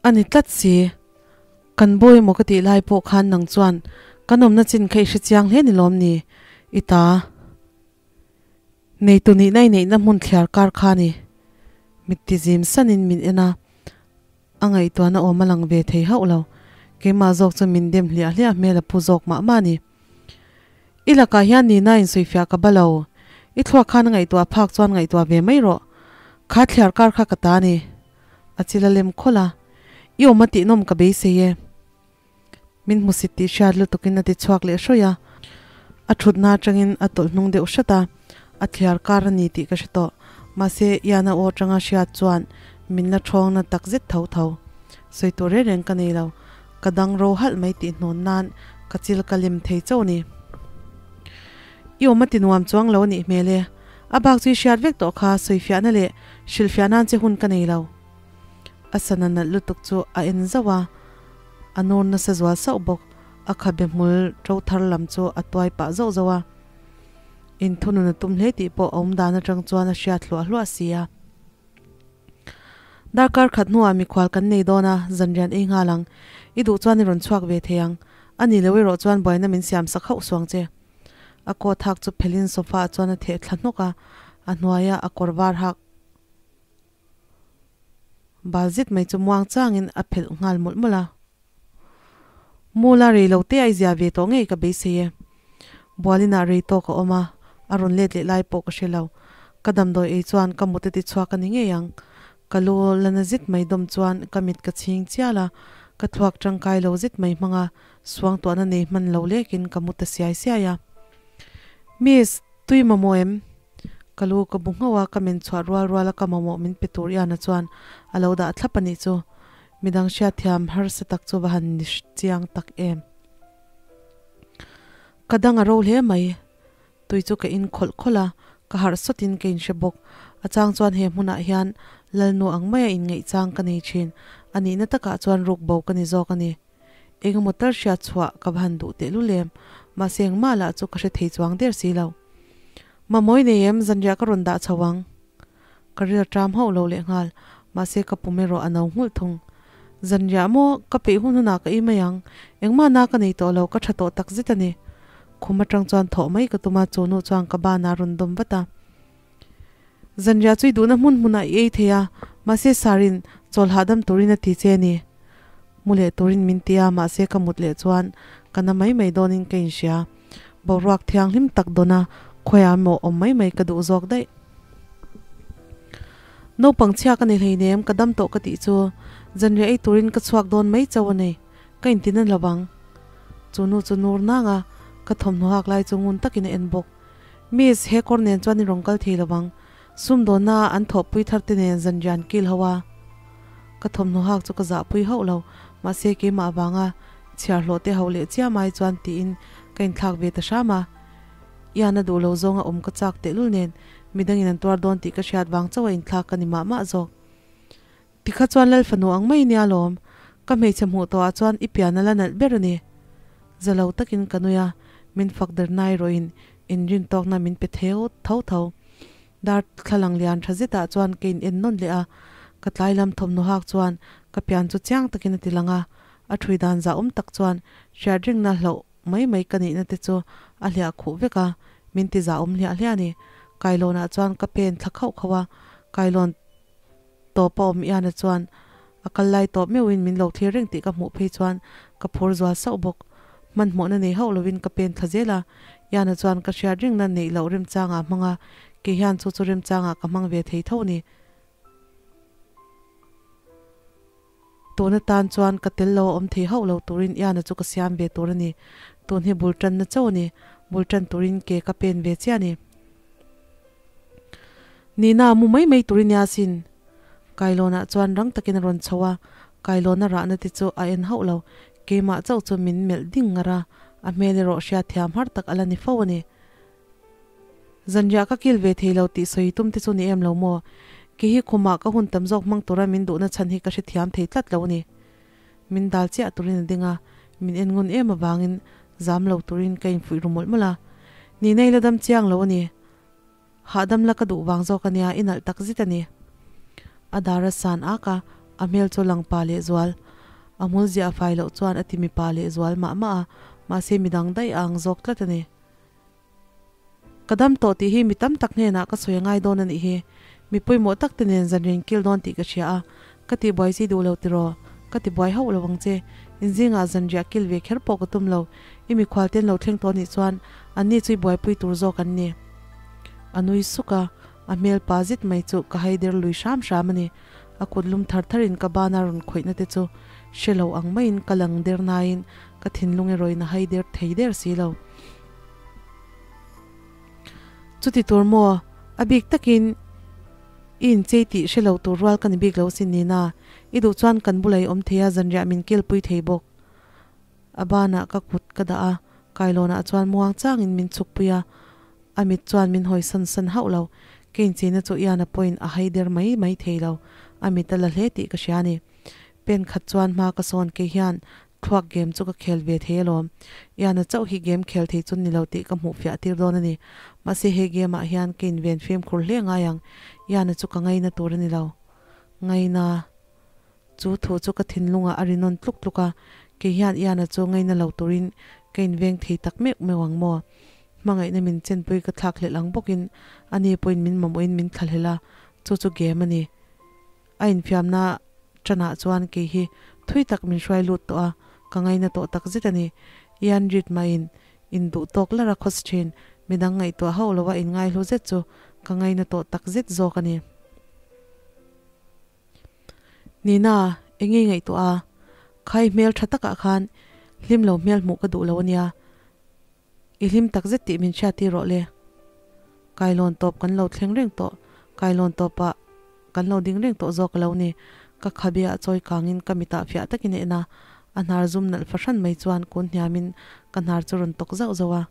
A ni tlat si. Kan bawi emaw ka tih lai pawh khan nang chuan kan awmna chin kha i hre chiang hle ni lawm ni? I ta. Neitu nihna i neihna hmun thliar kar kha ni. Mitti zim sanin min en a, a ngaihtuahna awm a lang ve thei hauh lo. Keimah zawk chu min dem hliah hliah hmel a pu zawk mah mah a ni. I lakah hian nihna insawifiah ka ba lo. I thluak khan a ngaihtuah phak chuan ngaihtuah ve mai rawh. Kha thliar kar kha ka ta a ni. A chil a lem khawlh a. I awm a tihnawm ka beisei e. Min hmusit tih hriat lutukin a ti chhuak leh hrawih a. A thutna atangin a tawlh hnung deuh hrat a, a thliar kar a ni tih ka hre tawh. Mahse, Ian-a aw atanga hriat chuan min la thawngna tak zet tho tho. Sawi tur reng reng ka nei lo. Ka dang ro halh mai tih hnawn nan ka chil ka lem thei chauh a ni. I awm a ti nuam chuang lo a nih hmel e. A bak chu i hriat vek tawh kha sawifiahna leh hrilhfiah nan che hun ka nei lo. A sana nalh lutuk chu a en zauh a, a nur nasa zual sauh bawk. A khabe hmul to thar lam chu a tuai pah zauh zauh a. Inthunun a tum hle tih pawh a awm dan atang chuan a hriat hluah hluah si a. Darkar khat hnuah mikhual kan nei dawn a, zanrian ei nghal ang. I duh chuan i rawn chhuak ve thei ang. A ni lo erawh chuan buaina min siam sak hauh suang che. A coat hak chu phelhin sofa ah chuan a theh thla hnawk a, a hnuaia a kawr var hak bal zet mai chu muang changin a phelh nghal mawlh mawlh a. Mula rei lo te a i zia ve tawh ngei ka beisei e. Bualinah rei tawk a awm a, a rawn let leh lai pawh ka hre lo. Ka damdawi ei chuan ka mut a ti chhuak a ni ngei ang. Ka lu la na zet mai dawm chuan ka mit ka chhing chial a, ka thluak tangkai lo zet mai hmang a, suangtuahna nei hman lo lekin ka mu ta siai siai a. Miss, tui mamawh em? Ka lu ka bu nghauh a, ka men chhuah rual rual a ka mamawh min pe tur Iana chuan a lo dah thlap a nih chu. Midang hriatthiam harsa tak chu va han ni chiang tak em. Ka dang a ro hle mai. Tui chu ka in khawlh khawlh a, ka harh sawtin ka inhre bawk. A chang chuan he hmunah hian Lalnu ang maia inngaih chang ka nei thin. A nihna takah chuan ruk bo ka ni zawk a ni. Engemaw tal hriat chhuah ka va han duh tehlul em? Mahse engmah lah chu ka hre thei chuang der si lo. Mamawi nei em zanriah ka rawn dah chho ang. Ka ril a ṭam hauh lo leh nghal, mahse ka pum erawh a no nghulh thung. Zanriah maw, ka peih hun hunah ka ei mai ang. Engmah na ka nei tawh lo, ka ṭha tawh tak zet a ni. Khum aṭang chuan thawh mai ka tum a, chu nu chuan ka banah a rawn dawm vat a. Zanriah chu i duhna hmun hmunah i ei thei a, mahse Sarin chawl hahdam turin a ti che a ni. Mu leh turin min ti a, mahse ka mut leh chuan ka na mai mai dawnin ka inhria. Boruak thianghlim tak dawn a, khawiah emaw awm mai mai ka duh zawk daih. Naupang chhia ka ni hleinem, ka dam tawh ka tih chu zanriah ei turin ka chhuak dawn mai chauh a ni, ka inti na lo vang. Chu nu chu nur nang a, ka thawmhnaw hak lai chu ngun takin a en bawk. Miss, he kawr nen chuan i rawn kal thei lo vang. Sumdawnna an thawhpui thar te nen zanriah an kil ho a. Ka thawmhnaw hak chu ka zahpui hauh lo, mahse keimah avanga chhiar hlawh te ho leh chiam ai chuan tiin ka inthlak ve ta hram a. Ian a duh lo zawnga awm ka chak tehlul nen midangin an tuar dawn tih ka hriat vang chauh a inthlak ka ni mah mah zawk. Tikha chuan Lal fanu ang mai nia lawm, ka hmeichhe hmuh tawhah chuan i pian a la nalh ber a ni. Za lo takin ka nui a, min fak der nai rawhin inrintawkna min pe theu tho tho. Dar thlalang lian tha zetah chuan ka in en nawn leh a, ka tlai lam thawmhnaw hak chuan ka pian chu chiang takin a ti lang a, a thui dan zahawm tak chuan hriat ringna hlauh mai mai ka nihna te chu a hliah khuh vek a, min ti zahawm hliah hliah a ni. Kailawnah chuan ka pen thla khauh khauh a, kailawn tawp a awm Iana chuan a kal lai tawp meuhin min lo thlir reng tih ka hmuh phei chuan ka phur zual sauh bawk. Hmanhmawhna nei hauh lovin ka pen thla zel a, Iana chuan ka hriat ringna neih loh remchangah hmang a, kei hian chu chu remchangah ka hmang ve thei tho a ni. Tun atan chuan ka tel lo a awm thei hauh lo turin Iana chu ka siam ve tur a ni. Tun hi bul tanna chauh a ni, bul tan turin ke ka pen ve chiah a ni. Nina mu mai mai turin nia sin. Kailawnah chuan rang takin a rawn chho a, Kailawna rahna te chu a en hauh lo, keimah chauh chu min melh ding ngar a, a hmel erawh hriatthiam har tak a la ni fo a ni. Zanriah ka kil ve thei lo tih sawi tum te chu ni em lo maw? Kei hi khumah ka hun tam zawk hmang tura min duhna chhan hi ka hrethiam thei tlat lo a ni. Min dal chiah turin a ding a, min en ngun em avangin zam lo turin ka infuih ru mawlh mawlh a. Nihna i la dam chiang lo a ni. Hahdam la ka duh vang zawk a nia, i nalh tak zet a ni. A dar a san ak a, A hmel chu lang pa leh zual. A hmul ziah fai loh chuan a ti mipa leh zual mah mah a, mahse midang daih a ang zawk tlat a ni. Ka dam tawh tih hi mi tam tak hnenah ka sawi a ngai dawn a nih hi. Mi pawimawh tak te nen zan rian kil dawn tih ka hria a, ka tihbuai si duh lo tiraw? Ka tibuai hauh lo ang che. Inzingah zan riah kil ve kher pawh ka tum lo. I mikhual ten lo thleng tawh nih chuan anni chu i buaipui tur zawk an ni. A nui suk a, a hmel pa zet mai chu ka haider lui hram hram a ni. A kut lum thar tharin ka bana rawn khawihna te chu hre lo ang maiin ka lang der nain ka thinlung erawhin a haider thei der si lo. Chuti tur maw? A bik takin i inchei tih hre lo tur rual ka ni bik lo sin Nina. I duh chuan kan bulah i awm thei a, zanriah min kilpui thei bawk. A banah ka kut ka dah a, kailawnah chuan muang changin min chhukpui a, a mit chuan min hawi san san hauh lo. Ka incheina chu Ian-a pawhin a hai der mai mai thei lo, a mit a la hle tih ka hria a ni. Pen khat chuan hma ka sawn kei hian thluak game chu ka khel ve thei alawm. Ian-a chauh hi game khel thei chu ni lo tih ka hmuh fiah tir dawn a ni. Mahse he game ah hian ka inven fimkhur hle ngai ang. Ian-a chu ka ngaina tur a ni lo. Ngaina. Chu thu chu ka thinlungah a ri nawn tluk tluk a, kei hian Ian-a chu ngaina lo turin ka inveng thei tak meuh meuh ang maw? Hmangaihna min chenpui ka thlak hlelh ang bawkin ani pawhin min mamawhin min thlahlel a, chu chu game a ni. A infiamna tanah chuan kei hi thui tak min hruai lut tawh a, ka ngaina tawh tak zet a ni. Ian Reid mahin induh tawk lara khawsa thin, midang ngaihtuah hauh loa inngaihlu zet chu ka ngaina tawh tak zet zawk a ni. Nina, eng nge ngaihtuah a? Khai hmel tha takah khan hlim lo hmel hmuh ka duh lo ania. I hlim tak zet tih min hriat tir rawh le. Kailawn tawp kan lo thleng reng tawh, kailawn tawpah kan lo ding reng tawh zawk a lo ni. Ka khabe ah chawi kangin ka mitah fiah takin a en a, a hnar zum nalh fahran mai chuan kun hniamin ka hnar chu rawn tawk zauh zauh a.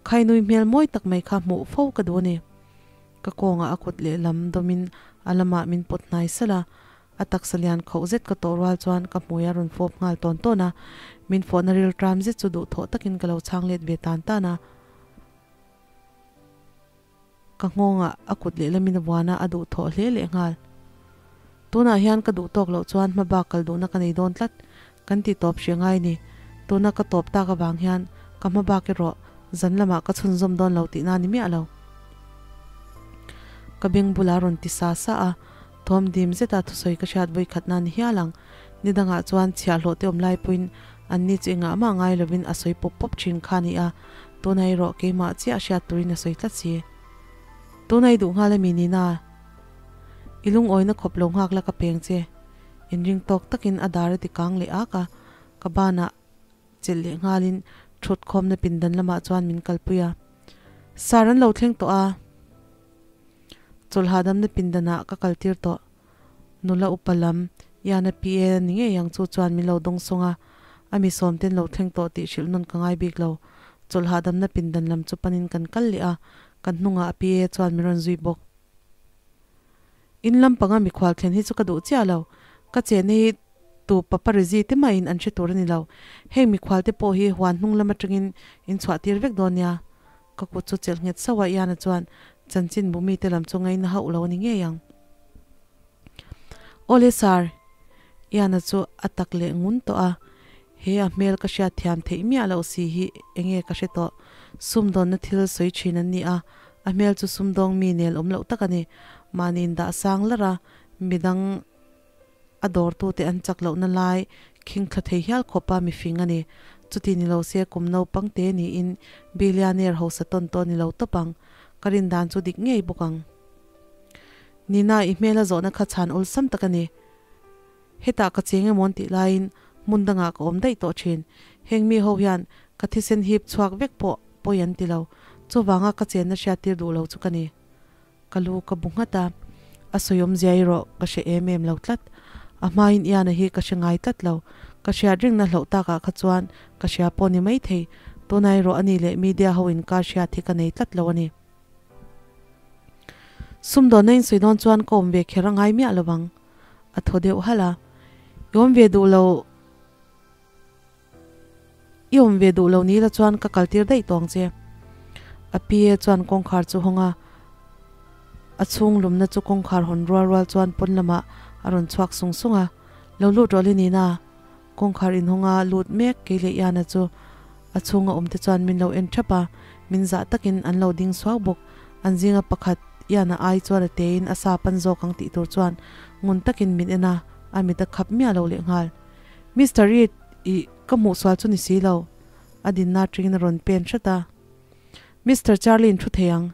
Khainui hmel mawi tak mai kha hmuh fo ka duh a ni. Ka kawngah a kut lehlam dawmin a lamah min pawt hnai salh a, a taksa lian khauh zet ka tawh rual chuan ka hmui a rawn fawp nghal tawn tawn a, min fawhna ril tram zet chu duhthawh takin ka lo chhang let ve tan tan a. Ka nghawngah a kut lehlamin a vuan a, a duhthawh hle leh nghal. Tunah hian ka duh tawk loh chuan hma bak kal duhna ka nei dawn tlat, kan ti tawp hrih ngai ni. Tuna ka tawp tak avang hian ka hma bak erawh zan lamah ka chhunzawm dawn lo tihna a ni miah lo. Ka beng bulah rawn ti sa sa a, thawm dim zeta thusawi ka hriat vawi khatna a ni hial ang. Ni dangah chuan chhiahhlawh te awm lai pawhin anni chu engah mah ngai lovin a sawi pawp pawp thin kha a ni a, tuna erawh keimah chiah hriat turin a sawi tlat si. Tuna i duh nghal a mi Nina? I lungawina khawp lo nghak la ka peng che. Inring tawk takin a dar a ti kang leh ak a, ka banah chelh leh nghalin thut khawmna pindan lamah chuan min kalpui a. Sar an lo thleng tawh a, chawlh hahdamna pindanah ka kaltir tawh. Nula upa lam, Iana PA a ni ngei ang chu chuan min lo dawng sawng a, a mi sawmten lo thleng tawh tih hrilh nawn ka ngai bik lo. Chawlh hahdamna pindan lam chu panin kan kal leh a, kan hnungah a PA chuan min rawn zui bawk. In lampanga mikhual thlen hi chu ka duh chiah lo. Ka chenna hi tu paparazzi te mahin an hre tur a ni lo. Heng mikhual te pawh hi huan hnung lam atangin in chhuah tir vek dawn nia. Ka kut chu chelh nghet sauh a, Iana chuan chanchin bu mite lam chu ngaina hauh lo a ni ngei ang. Awle sir, Iana chu a tak leh ngun tawh a. He a hmel ka hriat thiam theih miah loh si hi enge ka hre tawh. Sumdawnna thil sawi thin an ni a, a hmel chu sumdawng mi nel awm loh tak a ni. Mahni indah sang lar a, midang a dawrtute an chak lohna lai khing thla thei hial khawpa mifing a ni. Chuti ni lo se kum naupang te niin billionaire hausa tawn tawh a ni lo tawp ang. Ka rin dan chu dik ngei bawk ang. Nina, i hmel a zawhna kha chhan awlsam tak a ni. Hetah ka cheng emaw an tih laiin hmun dangah ka awm daih tawh thin. Heng mi ho hian ka thisen hip chhuak vek pawh pawi an ti lo. Chuvanga ka chenna hriat tir duh lo chu ka ni. Ka lu ka bu nghat a, a sawi awmzia erawh ka hre em em lo tlat. A hmain Iana hi ka hre ngai tlat lo. Ka hriat ringna hlauh takah kha chuan ka hria pawh ni maithei. Tunah erawh ani leh media ho inkar hriat hi ka nei tlat lo a ni. Sumdawnna insawi dawn chuan ka awm ve kher a ngai miah lo ang. A thaw deuh halh a, I awm ve duh lo, i awm ve duh lo ni la chuan ka kaltir daih tawh ang che. A PA chuan kawngkhar chu hawng a, a chhung lumna chu kawngkhar hawn rual rual chuan pawn lamah A rawn chhuak sung sung a, Lo lut rawh le Nina. Kawngkhar inhawnga lut mek kei leh Iana chu a chhunga awm te chuan min lo en thap a, min zah takin an lo ding suau bawk. An zinga pakhat Iana ai chuan a tein a sa pan zawk ang tih tur chuan ngun takin min en a, a mit a khap miah lo lehnghal. Mister Reed, ih, ka hmuh sual chu ni si lo. A dinna atangin a rawn pen hrat a. Mister Charlie in thu thei ang.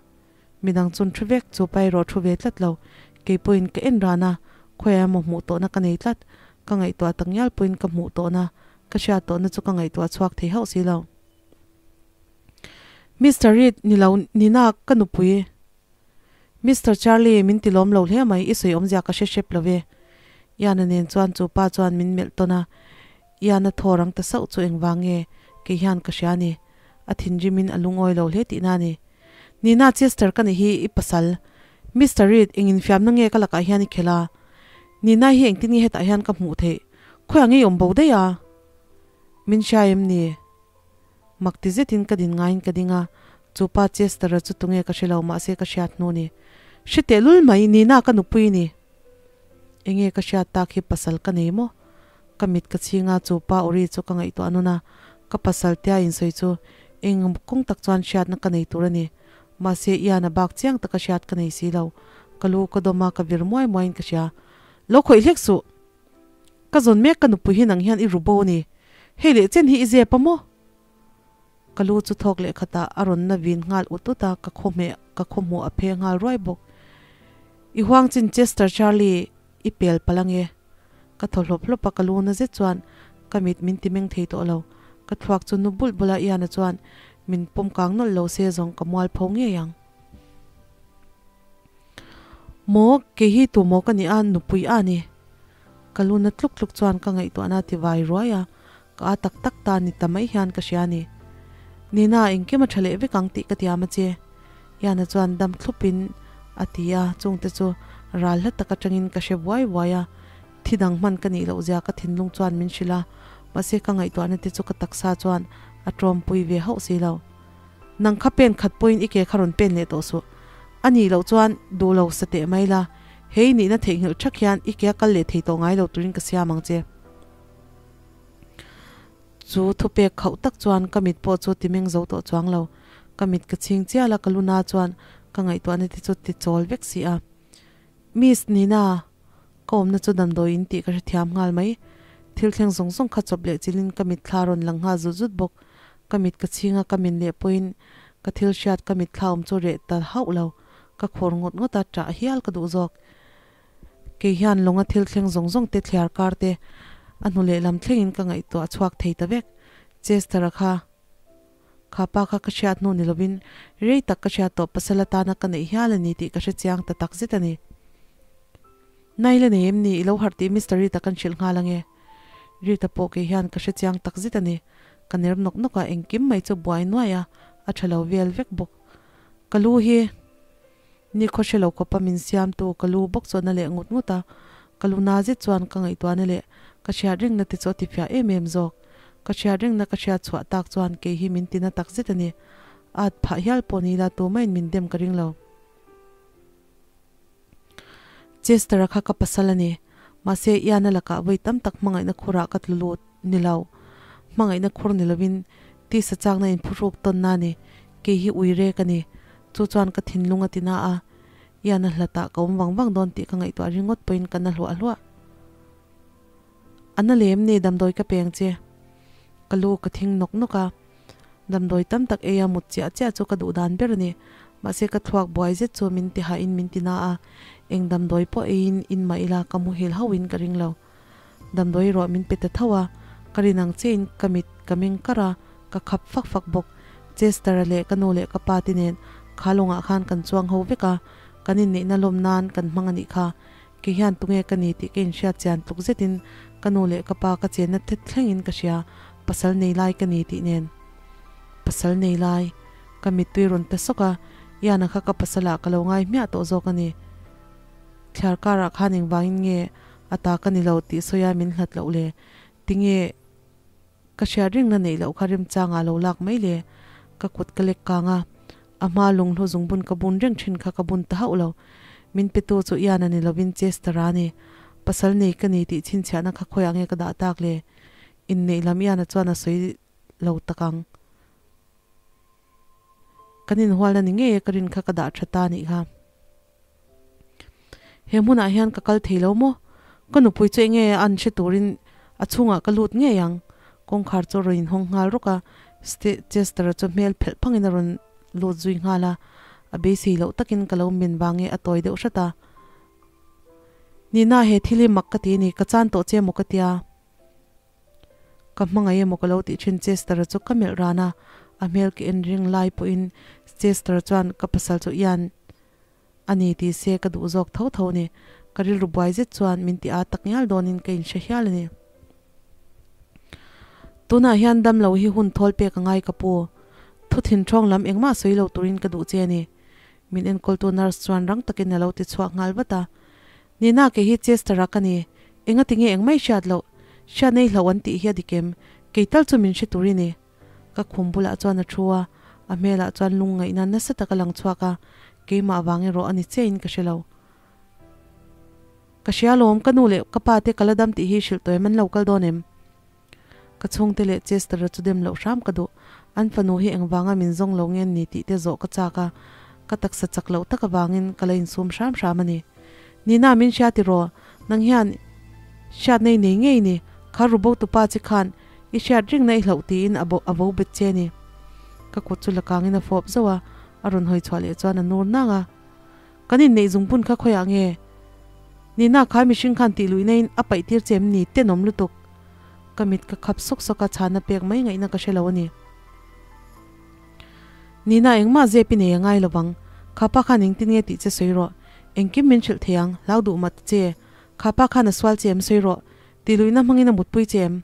Midang chun thu vek chu pa erawh thu ve tlat lo. Kei pawhin ka en ran a, khawiah emaw hmuh tawhna ka nei tlat. Ka ngaihtuah tak ngial pawhin ka hmuh tawhna, ka hriat tawhna chu ka ngaihtuah chhuak thei hauh si lo. Mister Reed, ni lo, Nina, ka nupui. Mister Charlie, min ti lawm lo hle mai, i sawi awmzia ka hre hrep lo ve. Iana nen chuan chu pa chuan min melh tawn a, Iana thaw rang ta sauh chu engvang nge kei hian ka hria ni. A thinrimin a lungawi lo hle tihna a ni. Nina Chester ka nih hi i pasal. Mister Reed, eng infiamna nge ka lakah hian i khelh a? Nina hi engtin nge hetah hian ka hmuh theih? Khawiah nge i awm bo daih a? Min hria em ni? Mak ti zetin ka din ngaiin ka ding a, chu pa Chester-a chu tunge ka hre lo mahse ka hriat hnu ni. Hre teh lul mai, Nina ka nupui ni. Enge ka hriat tak hi pasal ka nei maw? Ka mit ka chhing a, chu pa Uri chu ka ngaihtuah nun a, ka pasal tia insawi chu eng kawng tak chuan hriatna ka nei tur a ni. Mahse Ian a bak chiang taka hriat ka nei si lo. Ka lu ka dawm a, ka vir muai muaiin ka hria. Lo khawih hlek suh! Ka zawn mek ka nupui hi nang hian i ru bo ni. Hei leh chen hi i zep a maw? Ka lu chu thawk leh khatah a rawn na vin nghal ut ut a, ka khawhmeh ka khawhmuh a phe nghal ruai bawk. I huang chin Chester Charlie i pel palh ange. Ka thaw hlawp hlawp a, ka lu na zet chuan ka mit min ti meng thei tawh lo. Ka thluak chu nu bulh bulh a, Ian-a chuan min pawm kang nawlh lo se zawng ka mual pho ngei ang. Maw, kei hi tu maw ka nih a, nupui a ni. Ka lu na tluk tluk chuan ka ngaihtuahna a ti vai ruai a, ka a tak tak ta ni ta mai hian ka hria a ni. Nina, engkim a tha leh vek ang tih ka tiam a che. Ian-a chuan dam thlupin a ti a, chungte chu ral hla tak atangin ka hre buai buai a, thi dang hman ka nih loh zia ka thinlung chuan min hrilh a, mahse ka ngaihtuahna te chu ka taksa chuan a tawmpui ve hauh si lo. Nang kha pen khat pawhin i ke kha rawn pen leh tawh suh. A nih loh chuan duh lo sa teh mai la, he i nihna theihnghilh thak hian i ke a kal leh thei tawh ngai lo turin ka siam ang che. Chu thupek khauh tak chuan ka mit pawh chu ti meng zo tawh chuang lo. Ka mit ka chhing chial a, ka luna chuan ka ngaihtuahna te chu ti chawl vek si a. Miss Nina, ka awmna chu damdawi in tih ka hrethiam nghal mai. Thil thleng zawng zawng kha chawp leh chilhin ka mitthla a rawn lang nghal zut zut bawk. Ka mit ka chhing a, ka min leh pawhin ka thil hriat ka mitthla awm chu reh ta hauh lo. Ka khur ngawt ngawt a, ṭah hial ka duh zawk. Kei hian lawnga thil thleng zawng zawng te thliar kar te a hnu leh lam thlengin ka ngaihtuah chhuak thei ta vek. Chester-a kha kha pa kha ka hriat hnu ni lovin rei tak ka hriat tawh pasal atana ka neih hial a ni tih ka hre chiang ta tak zet a ni. Naila nei em ni? I lo harh tih Mister Rita kan hrilh nghal ange. Rita pawh kei hian ka hre chiang tak zet a ni. Ka ner nawk nawk a, engkim mai chu buai nuai a, a tha lo vel vek bawk. Ka lu hi. Ni khaw hre lo khawpa min siamtu ka lu bawk chuan a leh ngut ngut a, ka lu na zet chuan ka ngaihtuahna leh ka hriat rengna te chu a tifiah em em zawk. Ka hriat rengna ka hriat chhuah tak chuan kei hi min tina tak zet a ni. At phah hial pawh ni ila tumah in min dem ka ring lo. Chester-a kha ka pasal a ni. Mahse Ian-a lakah vawi tam tak hmangaihna khurah ka tlu lut ni lo. Hmangaihna khur ni lovin tisa chakna inphuhruk tawnna a ni. Kei hi ui rek a ni. Chu chuan ka thinlung a ti na a, Ian a hlatah ka awm vang vang dawn tih ka ngaihtuah ringawt pawhin ka na hluah hluah. A na lem ni damdawi ka peng che. Ka lu ka thing nawk nawk a, damdawi tam tak eia mut chiah chiah chu ka duh dan ber a ni. Mahse ka thluak buai zet chu min ti hahin min ti na a, eng damdawi pawh eiin in mah ila ka muhil hauhin ka ring lo. Damdawi ruah min pe ta tho a, ka rin ang chiahin ka mit ka meng kar a, ka khap fak fak bawk. Chester-a leh ka nu leh ka pa te nen kha lawngah khan kan chuang ho vek a, kan inneihna lawm nan kan hmang a nih kha. Kei hian tunge ka ni tih ka inhriat chian tluk zetin ka nu leh ka pa ka chenna thet thlengin ka hria, pasal nei lai ka ni tih nen. Pasal nei lai. Ka mittui rawn ta sawk a, Ian-a kha ka pasalah ka lo ngai hmiah tawh zawk a ni. Thliar karah khan engvangin nge a ta ka ni lo tih sawi a min hlat loh le? Tinge ka hriat ringna neih loh kha remchangah lo lak mai le? Ka kut ka lek kang a, a hma lunghlu zungbun ka bun reng thin kha ka bun ta hauh lo. Min petu chu Ian a ni lovin Chester-a a ni. Pasal nei ka ni tih chhinchhiahna kha khawiah nge ka dah tak le? Inneih lam iana chuan a sawi lo tak ang. Kan inhualna ni ngei e ka rin kha ka dah tha ta nih kha. He hmunah hian ka kal thei lo maw? Ka nupui chu enge an hre turin a chhungah ka lut ngei ang. Kawngkhar chu a rawn inhawng nghal rawk a, Chester-a chu hmel phelh phangin a rawn lut zui nghal a. A beisei loh takin ka lo min vang nge a tawi deuh hrat a. Nina, he thil hi mak ka ti a ni, ka chan tawh che maw ka tia. Ka hmangaih emaw ka lo tih thin Chester-a chu ka melh ran a, a hmel ka en ring lai pawhin Chester chuan ka pasal chu ian a ni tih se ka duh zawk tho tho a ni. Ka rilru buai zet chuan min ti â tak ngial dawnin ka inhre hial a ni. Tunah hian dam lo hi hun thawl pek a ngai ka pu. Thu thinthawng lam engmah sawi lo turin ka duh che a ni. Min enkawltu nurse chuan rang takin a lo ti chhuak nghal vat a. Nina kei hi Chester-a ka ni. Enga tinge engmah i hriat loh? Hriat nei hlauh an tih hi a dik em? Kei tal chu min hre tur i ni. Ka khum bulah chuan a thu a, a hmelah chuan lungngaihna nasa tak a lang chhuak a, keimah vang erawh a ni chiahin ka hre lo. Ka hria lawm, ka nu leh ka pa te ka la dam tih hi hrilh tawh em an lo kal dawn em? Ka chhungte leh Chester-a chu dem loh hram ka duh. An fanu hi engvanga min zawng lo nge ni tih te zawh ka chak a, ka taksa chak loh tak avangin ka la insum hram hram a ni. Nina min hria tiraw? Nang hian hriat nei nei ngei ni, kha rubo tupa che khan i hriat ring na i hlauh tiin a a vo bet che ni. Ka kut chu la kangin a fawp zauh a, a rawn hawi chhuah leh chuan a nur nang a. Kan inneih zungpun kha khawiah nge? Nina kha mihring khan tih luih naiin a paih tir che em ni? Tenawm lutuk. Ka mit ka khap sawk sawk a, chhana pek mai ngaihna ka hre lo a ni. Nina engmah zep i nei a ngai lo vang. Kha pa khan engtin nge tih che sawi rawh. Engkim min hrilh thei ang, hlau duh mah ta che. Kha pa khan a sual che em sawi rawh. Tih luihna hmangin a mutpui che em?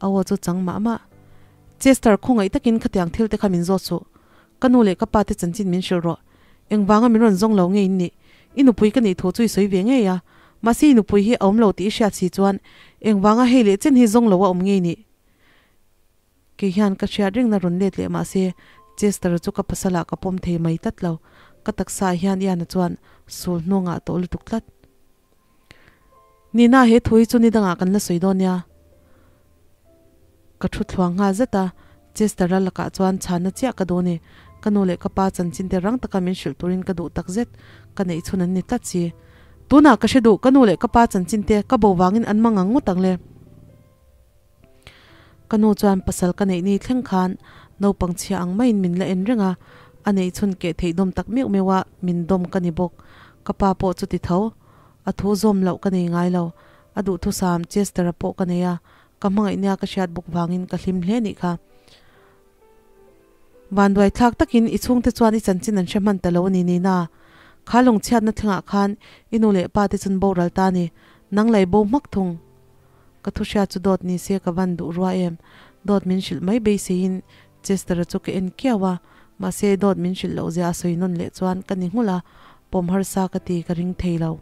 A aw chu chang mah mah. Chester, khawngaih takin khatiang thil te kha min zawt suh. Ka nu leh ka pa te chanchin min hrilh rawh. Engvanga min rawn zawng lo nge in nih? I nupui ka nih thu chu i sawi ve ngei a. Mahse i nupui hi a awm lo tih i hriat si chuan engvanga hei leh chen hi zawng lo a awm ngei nih? Kei hian ka hriat rengna rawn let leh mahse Chester chu ka pasalah ka pawm thei mai tlat lo. Ka taksa ah hian Ian-a chuan sul hnungah a tawh lutuk tlat. Nina, he thu hi chu ni dangah kan la sawi dawn nia. Ka thu thluang nghal zet a, Chester-a lakah chuan chhanna chiah ka duh a ni. Ka nu leh ka pa chanchin te rang taka min hrilh turin ka duh tak zet, ka neih chhun an ni tlat si. Tunah ka hre duh, ka nu leh ka pa chanchin te ka bo vangin an mang ang ngawt ang le. Ka nu chuan pasal ka neih ni thleng khan naupang chhia ang maiin min la en reng a, a neih chhun keh theih dawm tak meuh meuh a min dawm ka ni bawk. Ka pa pawh chuti tho, a thu zawm loh ka nei ngai lo. A duhthusam Chester-a pawh ka nei a, ka hmangaih nia ka hriat bawk vangin ka hlim hle nih kha. Vanduai thlak takin i chhungte chuan i chanchin an hre hman ta lo a ni Nina. Kha lungchhiatna thlengah khan i nu leh pa te chun boral ta a ni, nang lei bo hmak thung. Ka thu hriat chu dawt ni se ka van duh rua em? Dawt min hrilh mai beiseiin Chester-a chu ka en kiau a, mahse dawt min hrilh loh zia a sawi nawn leh chuan ka ni nghulh a, pawm harsa ka ti ka ring thei lo.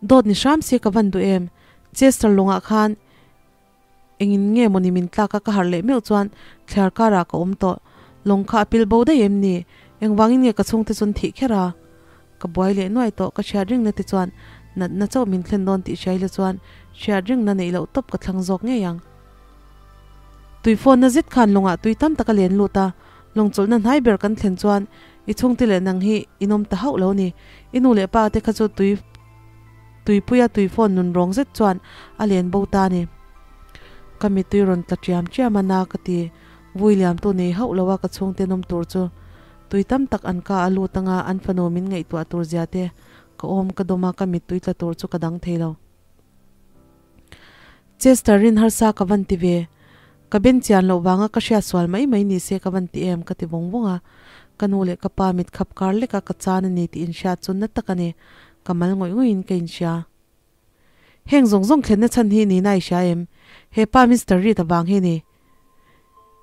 Dawt ni hram se ka van duh em? Chester lawngah khan engin nge mawni min tlak a ka harh leh meuh chuan thliar karah ka awm tawh. Lawng kha a pil bo daih em ni? Engvangin nge ka chhungte chuan thih kher a? Ka buai leh nuai tawh, ka hriat ringna te chuan natna chauh min thlen dawn tih hriai la chuan hriat ringna neih loh tawp ka thlang zawk ngei ang. Tui fawnna zet khan lawngah tui tam tak a len lut a, lawng chawlhna hnai ber kan thlen chuan i chhungte leh nang hi in awm ta hauh lo ni. I nu leh pa te kha chu tui tuipuia tui fawn nun rawng zet chuan a len bo ta ni. Ka mittui rawn tla ṭiam ṭiam a na ka ti. Vui liamtu nei hauh lo a ka chhungte nawm tur chu Tui tam tak an ka a lut anga an fanu min ngaihtuah tur zia te ka awm ka dawm a ka mittui tla tur chu ka dang thei lo. Chester rin harsa ka van ti ve. Ka ben chian loh vanga ka hriat sual mai mai ni se ka van ti em ka ti vawng vawng a. Ka nu leh ka pa mit khap kar lek a ka chan a ni tih inhriat chu na tak a ni. Ka mal ngawih ngawih in ka inhria. Heng zawng zawng thlenna chhan hi nina i hria em? He pa Mister Reed avang hi ni.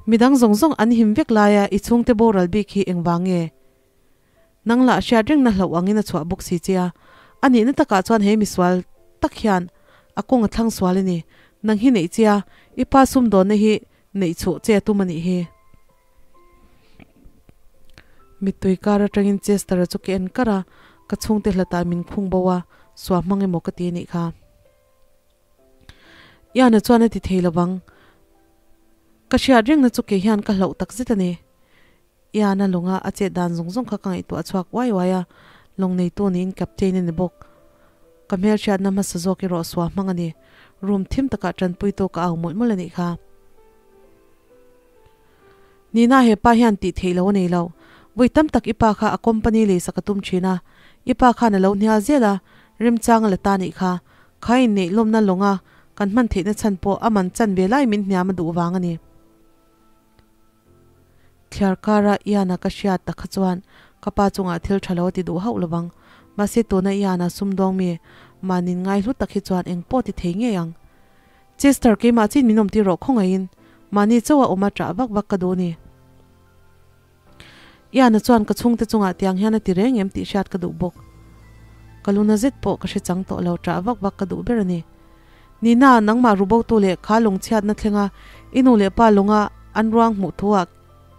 Midang zawng zawng an him vek laia i chhungte boral bik hi engvang nge? Nang lah hriat rengna hlauh angin a chhuah bawk si che a. A nihna takah chuan he misual tak hian a kawng a thlang sual a ni. Nang hi neih che a, i pa sumdawnna hi neih chhuh che a tum a nih hi. Mittui kar atangin Chester-a chu ka en kar a, Ka chhungte hlatah min khung bo a, suah hmang emaw ka ti anih kha. Iana chuan a ti thei lovang. Ka hriat rengna chu kei hian ka hlauh tak zet a ni. Iana lawnga a chet dan zawng zawng kha ka ngaihtuah chhuak uai uai a, lawng neitu niin captain a ni bawk. Ka hmelhriatna hmasa zawk erawh suah hmang a ni. Room thim takah tanpui tawk ka au mawlh mawlh a nih kha. Nina he pa hian tih theih lo a nei lo. Vawi tam tak i pa kha a company leisak a tum thin a, i pa khan a lo hnial zel a, remchang a la ta nih kha. Kha inneih lawmna lawnga kan hman theihna chhan pawh a man chan ve lai min hniam a duh vang a ni. Thliar kara Ian-a ka hriat tak kha chuan ka pa chungah thil tha lo a ti duh hauh lovang. Mahse tuna Ian-a sumdawng mi mahnin ngai hlu tak hi chuan eng pawh ti thei ngei ang. Chester keimah chin min awm tir rawh khawngaihin mahni chauha awma ṭah vak vak ka duh ni. Ian-a chuan ka chhungte chungah tiang hian a ti reng em tih hriat ka duh bawk. Ka luna zet pawh ka hre chang tawh lo ṭah vak vak ka duh ber a ni. Nina, nangmah rubotu leh kha lungchhiatna thlenga i nu leh pa lunga an ruang hmuh thuah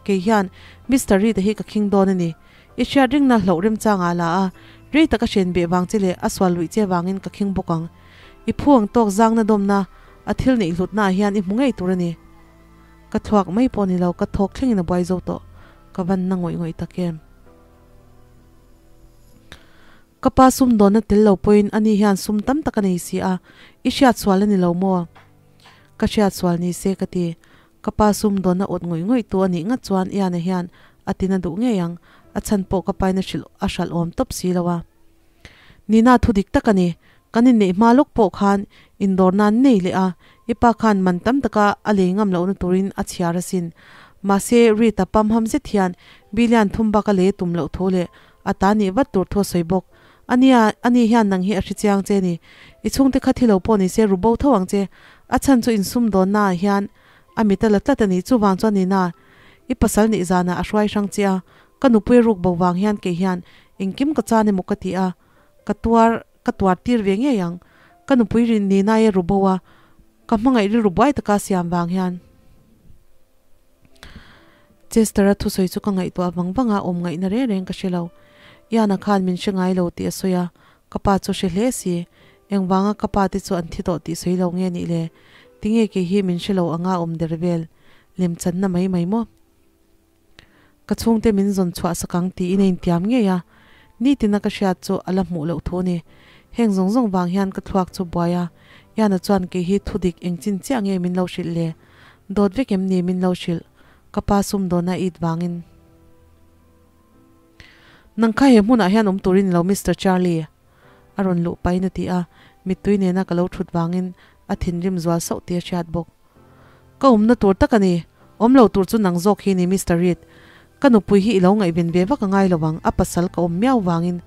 kei hian Mister Reed-a hi ka khing dawn a ni. I hriat ringna hlauh remchangah a la a, rei taka hren beh vang che leh a sual luih che vangin ka khing bawk ang. I phu ang tawk zangna dawmna a thil neih hlutnaah hian i hmu ngei tur a ni. Ka thluak mai pawh ni lo, ka thawk thlengin a buai zo tawh. Ka van na ngawih ngawih tak em. Ka pa sum dawnna tel lo pawhin ani hian sum tam tak a nei si a, i hriat sual a ni lo maw? Ka hriat sual ni se ka ti. Ka pa sum dawnna awt ngawih ngawih tu a nih ngat chuan Iana hian a tina duh ngei ang, a chhan pawh ka paina hrilh a hralh awm tawp si lo a. Nina thu dik tak a ni, kan inneih hma lawk pawh khan indawr nan nei leh a, i pa khan man tam taka a lei ngam lohna turin a chhiar asin. Mahse, Rita pamham zet hian Billian thum bak a lei tum loh thu leh a ta nih vat tur thu a sawi bawk. Ania, ani hian nang hi a hre chiang che ni. I chhungte kha thi lo pawh ni se ru bo tho ang che. A chhan chu insumdawnnaah hian a mit a la tlat a ni. Chuvang chuan Nina, i pasal nih zanah a hruai hrang che a, ka nupui ruk bo vang hian kei hian engkim ka chan emaw ka ti a, ka tuar, ka tuar tir ve ngei ang. Ka nupui rin Nina-i a ru bo a, ka hmangaih rilru buai taka siam vang hian. Chester-a thusawi chu ka ngaihtuah vang vang a, awm ngaihna reng reng ka hre lo. Ian-a khan min hre ngai lo tih a sawi a, ka pa chu hre hle si. Engvanga ka pa te chu an thi tawh tih sawi lo nge nih le? Tinge kei hi min hre lo anga awm der vel? Lemchanna mai mai maw? Ka chhungte min zawn chhuah sak ang tiin a intiam ngei a, nitina ka hriat chu a la hmuh loh thu a ni. Heng zawng zawng vang hian ka thluak chu buai a, Ian-a chuan kei hi thudik eng chin chiah nge min lo hrilh le? Dawt vek em ni min lo hrilh? Ka pa sumdawn a it vangin. Nang kha he hmunah hian awm turin i lo Mister Charlie? A rawn luh pahin a ti a, mittui nena ka lo thut vangin a thinrim zual sauh tih a hriat bawk. Ka awmna tur tak a ni, awm lo tur chu nang zawk hi ni Mister Reed. Ka nupui hi i lo ngaihven ve vak a ngai lo ang, a pasal ka awm miau vangin.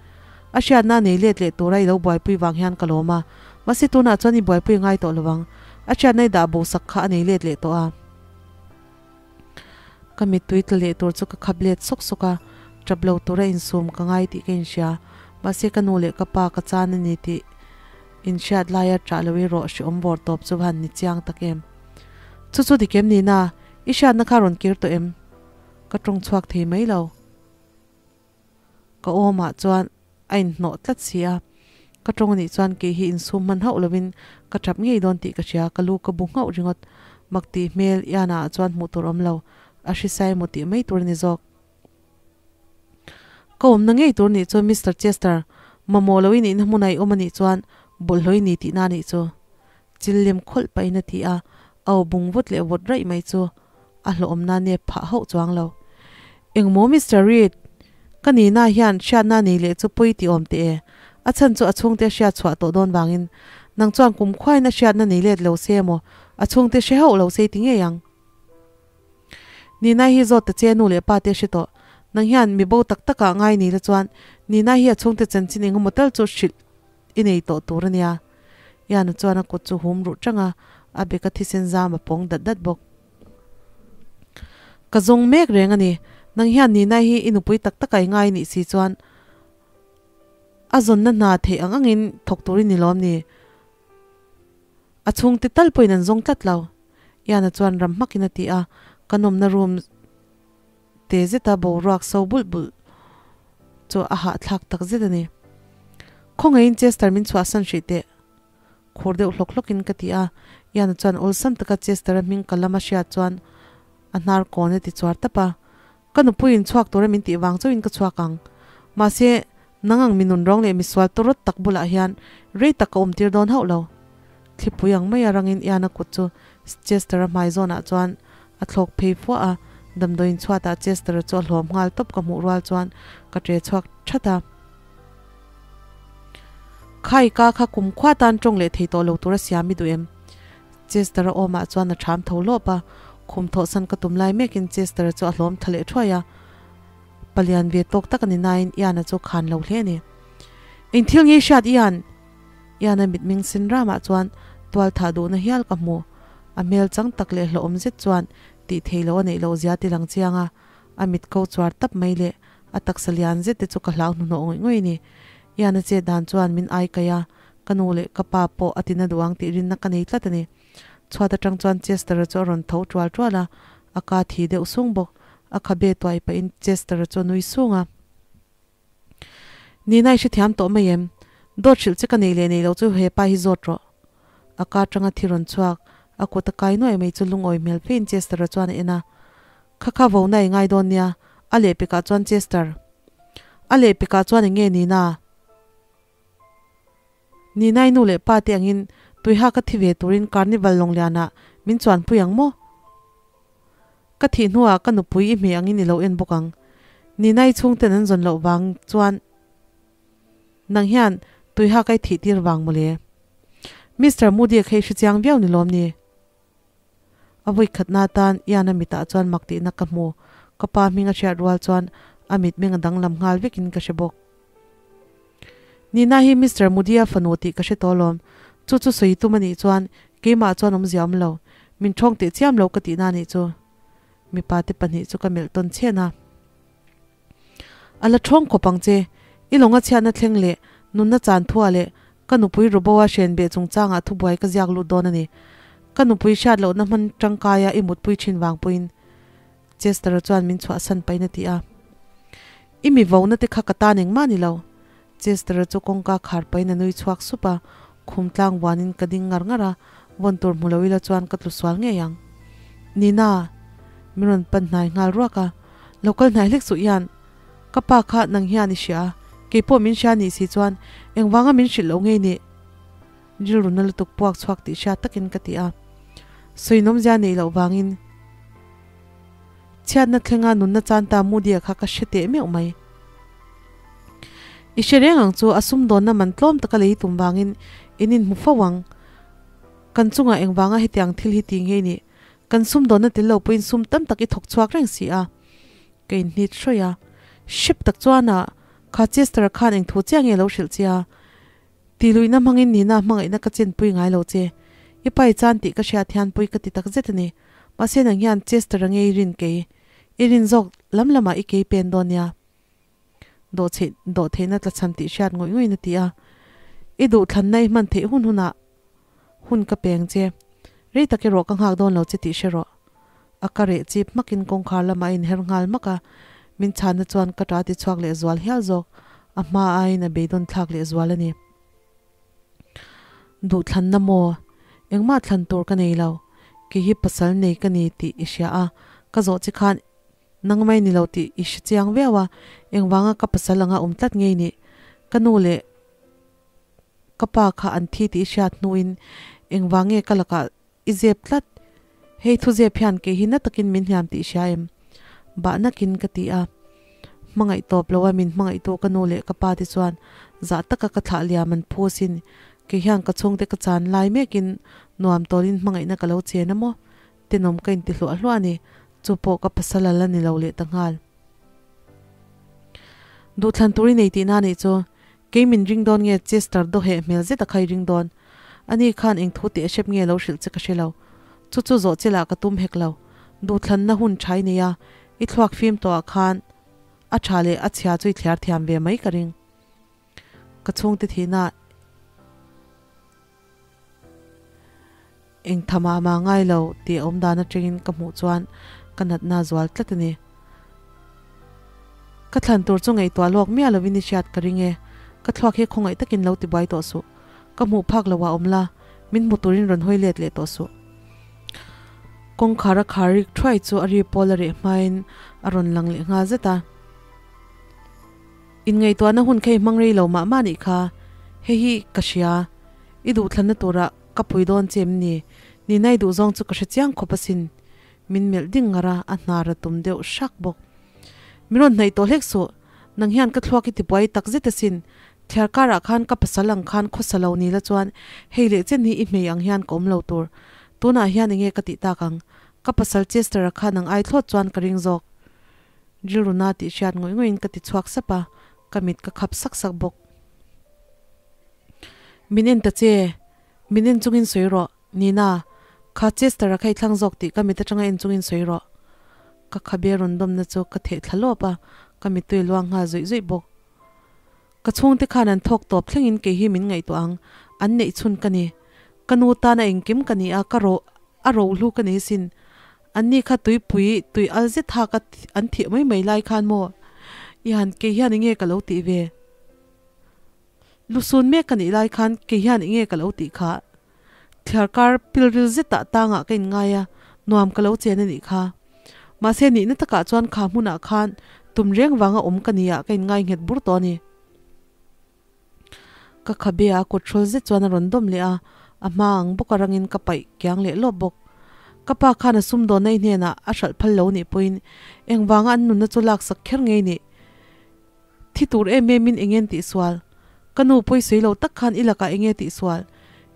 A hriatna a nei let leh tura i lo buaipui vang hian ka lawm a, mahse tunah chuan i buaipui ngai tawh lo ang, a hriatna i dah bo sak kha a nei let leh tawh a. Ka mittui tla leh tur chu ka khap let sawk sawk a, tap lo tura insum ka ngai tih ka inhria, mahse ka nu leh ka pa ka chan a ni tih inhriat laia ṭah lo i rawh hreawm vawr tawp chu han ni chiang tak em. Chu chu dik em ni na, i hriatna kha rawn kir tawh em? Ka ṭawng chhuak thei mai lo. Ka awmah chuan a inhnawh tlat si a, ka ṭawng anih chuan kei hi insum hman hauh lovin ka ṭap ngei dawn tih ka hria, ka lu ka bu nghauh ringawt. Mak tih hmel Iana ah chuan hmuh tur awm lo, a hrisai emaw tih mai tur a ni zawk. Ka awmna ngei tur nih chuan Mister Chester, mamawh lo i nihna hmunah i awm anih chuan bawlhhlawh i ni tihna anih chu. Chil lem khawlh pahin a ti a, a aw bung vut leh vawt raih mai chu a hlawhawmna nep phah hauh chuang lo. Engmaw Mister Reed, ka nihna hian hriatna nei leh chu pawi tih awm teh e. A chhan chu a chhungte hriat chhuah tawh dawn vangin nang chuan kum khuain a hriatna nei let lo se emaw a chhungte hre hauh lo se ti ngei ang. Nina hi zawt ta che nu leh pa te hre tawh. Nang hian mi bo tak takah ngai ni la chuan Nina hi a chhungte chanchin engemaw tal chu hrilh i nei tawh tur a nia. Iana chuan a kut chu hum ruh chang a, a beka thisen zam a pawng dat dat bawk. Ka zawng mek reng a ni. Nang hian Nina hi i nupui tak takah i ngai nih si chuan a zawnna hna theih ang angin thawk tur i ni lawm ni? A chhungte tal pawhin an zawng tlat lo. Iana chuan ram hmakin a ti a, ka nawmna room te zeta boruak so bulh bulh chu a hahthlak tak zet a ni. Khawngaihin Chester min chhuahsan hrih teh. Khur deuh hlawk hlawkin ka ti a, Ian-a chuan awlsam taka Chester-a hming ka lam a hriat chuan a hnar kawn a ti chuar tap a. Ka nupuiin chhuak tura min tih vang chauhin ka chhuak ang. Mahse, nang ang mi nunrawng leh misual tawrawt tak bulah hian rei tak ka awmtir dawn hauh lo. Thlipui ang maia rangin Ian-a kut chu Chester-a hmai zawnah chuan a thlawk phei fuah a, damdawiin chhuatah Chester-a chu a hlawm nghal tawp ka hmuh rual chuan ka ṭe chhuak ṭhat a. Khai ka kha kum khua tan ṭawng leh thei tawh lo tura siam i duh em? Chester-a awmah chuan a ṭham tho lawp a, khum thawhsan ka tum lai mekin Chester-a chu a hlawm tha leh ṭhuai a. Palian ve tawk tak a ni nain Ian-a chu khan lo hle a ni. Eng thil nge i hriat Ian? Ian-a mitming sin ramah chuan tual thah duhna hial ka hmu. A hmel chang tak leh hlawhawm zet chuan tih theih loh a neih loh zia ti lang chiang a, a mit ko chuar tap mai leh a taksa lian zet te chu ka hlau hnuhnawh ngawih ngawih a ni. Ian-a chet dan chuan min ai kaih a, ka nu leh ka pa pawh a tina duh ang tih rinna ka nei tlat a ni. Chhuat atang chuan Chester-a chu a rawn tho tual tual a, a ka thi deuh sung bawk. A khabe tuai pahin Chester-a chu a nui sung a. Nina i hrethiam tawh mai em? Dawt hrilh che ka nei leh nei lo chu he pa hi zawt rawh. A ka atanga thi rawn chhuak, a kut a kai nuai mai chu lungawi hmel fein Chester-a chuan a en a. Kha kha vo na i ngai dawn nia, a lehpekah chuan Chester. A lehpekah chuan eng nge Nina? Ninai nu leh pa te angin tuiha ka thi ve turin Carnival lawnglianah min chuanpui ang maw? Ka thih hnuah ka nupui i hmeh angin i lo en bawk ang. Ninai chhungten an zawn loh vang chuan nang hian tuiha ka i thih tir vang mawle. Mister Moody-a kha i hrechiang viau ni lawm ni? A vawikhatna atan Ian-a mitah chuan mak tihna ka hmu. Ka pa hming a hriat rual chuan a mitmeng a danglam nghal vekin ka hre bawk. Nina hi Mister Moody-a fanu tih ka hre tawh alawm. Chu chu sawi tum a nih chuan keimah chuan awmzia awm lo. Min ṭhawng teh chiam lo ka tihna a nih chu. Mipa te pahnih chu ka melh tawn chhen a. A la ṭhawng khawp ang che. I lawnga chhiatna thleng leh nunna chan thuah leh ka nupui Roboa hren beh chungchangah thubuai ka ziak lut dawn a ni. Ka nupui hriat lohna hman ṭangkaia i mutpui ṭhin vang pawhin Chester-a chuan min chhuahsan pahin a ti a. I mi vona te kha ka tan engmah ni lo. Chester-a chu kawngka khar pahin a nui chhuak sup a, khum tlang vuanin ka ding ngar ngar a, vawn tur hmu lo ila chuan ka tlu sual ngei ang. Nina! Min rawn pan hnai nghal ruak a, Lo kal hnai hlek suh hian ka pa kha nang hian i hria a, keipawh min hria nih si chuan engvanga min hrilh loh ngei nih? Rilru na lutuk puak chhuak tih hriat takin ka ti a, sawinawmzia neih loh vangin chhiatna thlenga nunna chan ta Moody-a kha ka hre teh meuh mai. I hre reng ang chu a sumdawnna man tlawm taka lei tum vangin in inhmu fo ang. Kan chungah engvanga hetiang thil hi ti ngei nih? Kan sumdawnna tel lo pawhin sum tam tak i thawk chhuak reng si a. Ka inhnit hrawih a. Hrep tak chuan a, kha Chester-a khan eng thu chiah nge lo hrilh che a? Ti luihna hmangin Nina hmangaihna ka chenpui ngai lo che. I pai chan tih ka hriat hian pui ka ti tak zet a ni. Mahse nang hian Chester-a nge i rin kei? I rin zawk lam lamah i kei pen dawn nia. Dawhchheih dawhtheihna tlachham tih hriat ngawih ngawih in a ti a. I duhthlanna i hman theih hun hunah hun ka peng che. Rei tak erawh ka nghak dawn lo che tih hre rawh. A ka reh chip hmakin kawngkhar lamah a inher nghal hmak a, min chhanna chuan ka ṭah ti chhuak leh zual hial zawk. A hma aiin a beidawn thlak leh zual a ni. Duhthlanna maw? Engmah thlan tur ka nei lo. Kei hi pasal nei ka ni tih i hria a, ka zawh che khan nang mai ni lo tih i hre chiang viau a, engvanga ka pasal anga awm tlat ngei nih? Ka nu leh ka pa kha an thi tih i hriat hnuin engvang nge ka lakah i zep tlat? Hei thu zep hian kei hi na takin min hliam tih i hria em? Bah nakin ka ti a. Hmangaih tawp lo a min hmangaihtu ka nu leh ka pa te chuan zah taka ka thlah liam an phu asin. Kei hian ka chhungte ka chan lai mekin nuam tawlin hmangaihna ka lo chen a maw? Tenawm ka inti hluah hluah a ni. Chu pawh ka pasal a la ni lo leh ta nghal. Duhthlan tur i nei tihna a nih chu. Kei min ring dawn nge Chester dawheh hmel zet a kha i ring dawn. Ani khan eng thu teh hrep nge lo hrilh che ka hre lo. Chu chu zawh che lah ka tum hek lo. Duhthlanna hun tha i nei a, i thluak fim tawhah khan a tha leh a chhia chu i thliar thiam ve mai ka ring. Ka chhungte thihna Eng tha mah mah ngai lo tih a awm dan atangin ka hmuh chuan ka natna a zual tlat a ni. Ka thlan tur chu ngaihtuah lawk miah lovin i hriat ka ring e. Ka thluak hi khawngaih takin lo tibuai tawh suh. Ka hmuh phak lo ah awm la, min hmu turin rawn hawi let leh tawh suh. Kawngkhar a khar rik thuai chu a ri pawl a reh hmain a rawn lang leh nghal zet a. Inngaihtuahna hun kha i hmang rei lo mah mah nih kha, hei hi ka hria. I duhthlanna turah ka pui dawn che em ni? Nina i duhzawng chu ka hre chiang khawp asin. Min melh ding ngar a, a hnar a tum deuh hrak bawk. Mi rawn hnaih tawh hlek suh, nang hian ka thluak i tibuai tak zet asin. Thliar karah khan ka pasal ang khan khawsa lo ni la chuan hei leh chen hi i hmei ang hian ka awm lo tur. Tunah hian enge ka tih tak ang? Ka pasal Chester-a kha nang ai thlawt chuan ka ring zawk. Rilruna tih hriat ngawih ngawih in ka ti chhuak sap a, ka mit ka khap sak sak bawk. Min en ta che, min en chungin sawi rawh, Nina, kha Chester-a kha i thlang zawk tih ka mit atanga en chungin sawi rawh. Ka khabe rawn dawmna chu ka theh thla lawp a, ka mittui luang nghal zuih zuih bawk. Ka chhungte khan an thawk tawp thlengin kei hi min ngaihtuah ang, an neih chhun ka ni. Ka nu tana engkim ka ni a, ka ro a rohlu ka ni sin. Anni kha tuipui tui al zet hak a an thih mai mai lai khan maw i han kei hian enge ka lo tih ve? Lusun mek ka nih lai khan kei hian enge ka lo tih kha? Thliarkar pilril zetah tangah ka inngai a, nuam ka lo chen a nih kha. Mahse nihna takah chuan kha hmunah khan tum reng vanga awm ka nia ka inngai nghet bur tawh a ni. Ka khabe a kut hrawl zet chuan a rawn dawm leh a, a hma ang bawk a rangin ka paih kiang leh lawp bawk. Ka pa khan a sumdawn ei hnenah a hralh phal lo nih pawhin engvanga an nunna chu laksak kher ngei nih? Thi tur em em in enge an tihsual? Ka nu pawi sawi lo tak khan i lakah enge tihsual?